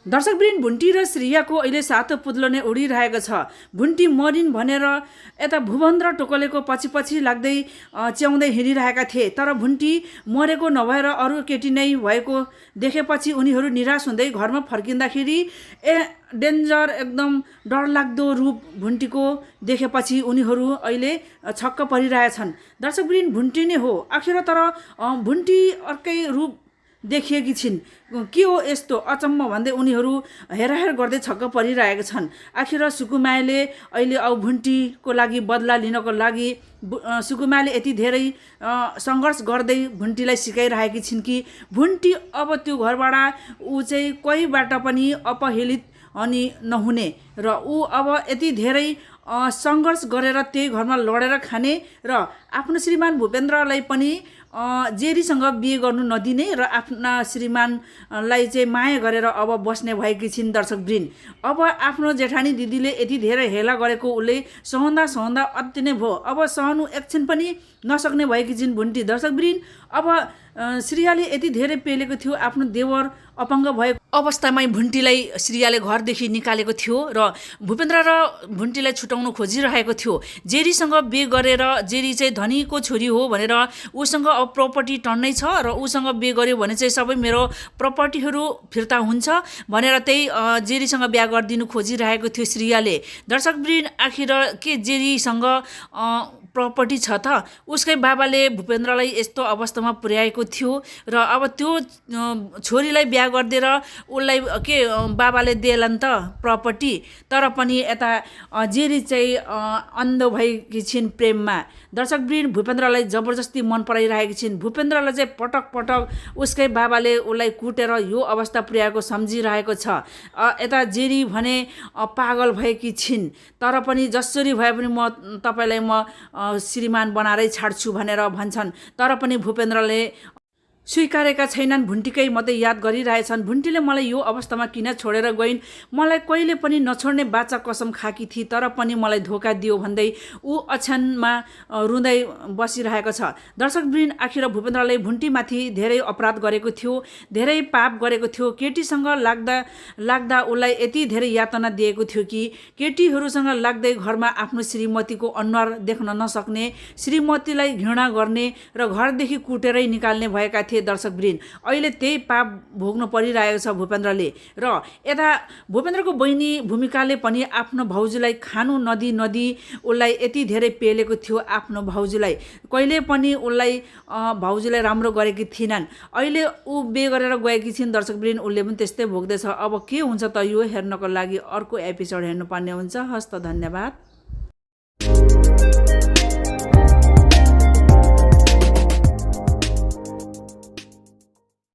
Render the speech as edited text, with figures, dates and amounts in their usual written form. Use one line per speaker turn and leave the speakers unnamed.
दर्शकवृन्द, भुन्टी र श्रेयाको अहिले सातो पुत्लो नै उडिरहेको छ। भुन्टी मरिन् भनेर यता भुवन र टोकलेको पछि पछि लाग्दै च्याउँदै हिँडिरहेका थिए, तर भुन्टी मरेको नभएर अरू केटी नै भएको देखेपछि उनीहरू निराश हुँदै घरमा फर्किँदाखेरि डेन्जर एकदम डरलाग्दो रूप भुन्टीको देखेपछि उनीहरू अहिले छक्क परिरहेछन्। दर्शकवृन्द, भुन्टी नै हो आखिर, तर भुन्टी अर्कै रूप देखिएकी छिन्। के हो यस्तो अचम्म भन्दै उनीहरू हेराहेर गर्दै छक्क परिरहेका छन्। आखिर सुकुमायाले अहिले अब भुन्टीको लागि बदला लिनको लागि सुकुमायाले यति धेरै सङ्घर्ष गर्दै भुन्टीलाई सिकाइरहेकी छिन् कि भुन्टी अब त्यो घरबाट ऊ चाहिँ कोहीबाट पनि अपहेलित अनि नहुने र ऊ अब यति धेरै सङ्घर्ष गरेर त्यही घरमा लडेर खाने र आफ्नो श्रीमान भूपेन्द्रलाई पनि जेरीसँग बिहे गर्नु नदिने र आफ्ना श्रीमानलाई चाहिँ माया गरेर अब बस्ने भएकी छिन्। दर्शकवृन्द, अब आफ्नो जेठानी दिदीले यति धेरै हेला गरेको उसले सहँदा सहँदा अति नै भयो। अब सहनु एकछिन पनि नसक्ने भएकी छिन् भुन्टी। दर्शकवृन्द, अब श्रेयाले यति धेरै पेलेको थियो, आफ्नो देवर अपाङ्ग भएको अवस्थामै भुन्टीलाई श्रेयाले घरदेखि निकालेको थियो र भूपेन्द्र र भुन्टीलाई छुटाउन खोजिरहेको थियो। जेरीसँग बिहे गरेर जेरी चाहिँ धनीको छोरी हो भनेर उसँग अब प्रपर्टी टन्नै छ र उसँग बिहे गर्यो भने चाहिँ सबै मेरो प्रपर्टीहरू फिर्ता हुन्छ भनेर त्यही जेरीसँग बिहे गरिदिनु खोजिरहेको थियो श्रेयाले। दर्शकवृन्द, आखिर के जेरीसँग प्रपर्टी छ त? उसकै बाबाले भूपेन्द्रलाई यस्तो अवस्थामा पुर्याएको थियो र अब त्यो छोरीलाई बिहा गरिदिएर उसलाई के बाबाले दिएला नि त प्रपर्टी। तर पनि यता जेरी चाहिँ अन्ध भएकी छिन् प्रेममा। दर्शकवृन्द, भूपेन्द्रलाई जबरजस्ती मन पराइरहेकी छिन्। भूपेन्द्रलाई चाहिँ पटक पटक उसकै बाबाले उसलाई कुटेर यो अवस्था पुर्याएको सम्झिरहेको छ। यता जेरी भने पागल भएकी छिन्, तर पनि जसरी भए पनि म तपाईँलाई म श्रीमान बनाएरै छाड्छु भनेर भन्छन्। तर पनि भूपेन्द्रले स्वीकारेका छैनन्, भुन्टीकै मात्रै याद गरिरहेछन्। भुन्टीले मलाई यो अवस्थामा किन छोडेर गइन्, मलाई कहिले पनि नछोड्ने बाचा कसम खाकी थिए तर पनि मलाई धोका दियो भन्दै ऊ अछानमा रुँदै बसिरहेको छ। दर्शकवृन्द, आखिर भूपेन्द्रले भुन्टीमाथि धेरै अपराध गरेको थियो, धेरै पाप गरेको थियो। केटीसँग लाग्दा उसलाई यति धेरै यातना दिएको थियो कि केटीहरूसँग लाग्दै घरमा आफ्नो श्रीमतीको अनुहार देख्न नसक्ने, श्रीमतीलाई घृणा गर्ने र घरदेखि कुटेरै निकाल्ने भएका थिए। दर्शकवृन्द, अहिले त्यही पाप भोग्नु परिरहेको छ भूपेन्द्रले। र यता भूपेन्द्रको बहिनी भूमिकाले पनि आफ्नो भाउजूलाई खानु नदी उसलाई यति धेरै पेलेको थियो। आफ्नो भाउजूलाई कहिले पनि उसलाई भाउजूलाई राम्रो गरेकी थिएनन्। अहिले ऊ बिहे गरेर गएकी छिन्। दर्शकवृन्द, उसले पनि त्यस्तै भोग्दैछ। अब के हुन्छ त यो हेर्नको लागि अर्को एपिसोड हेर्नुपर्ने हुन्छ। हस्त, धन्यवाद।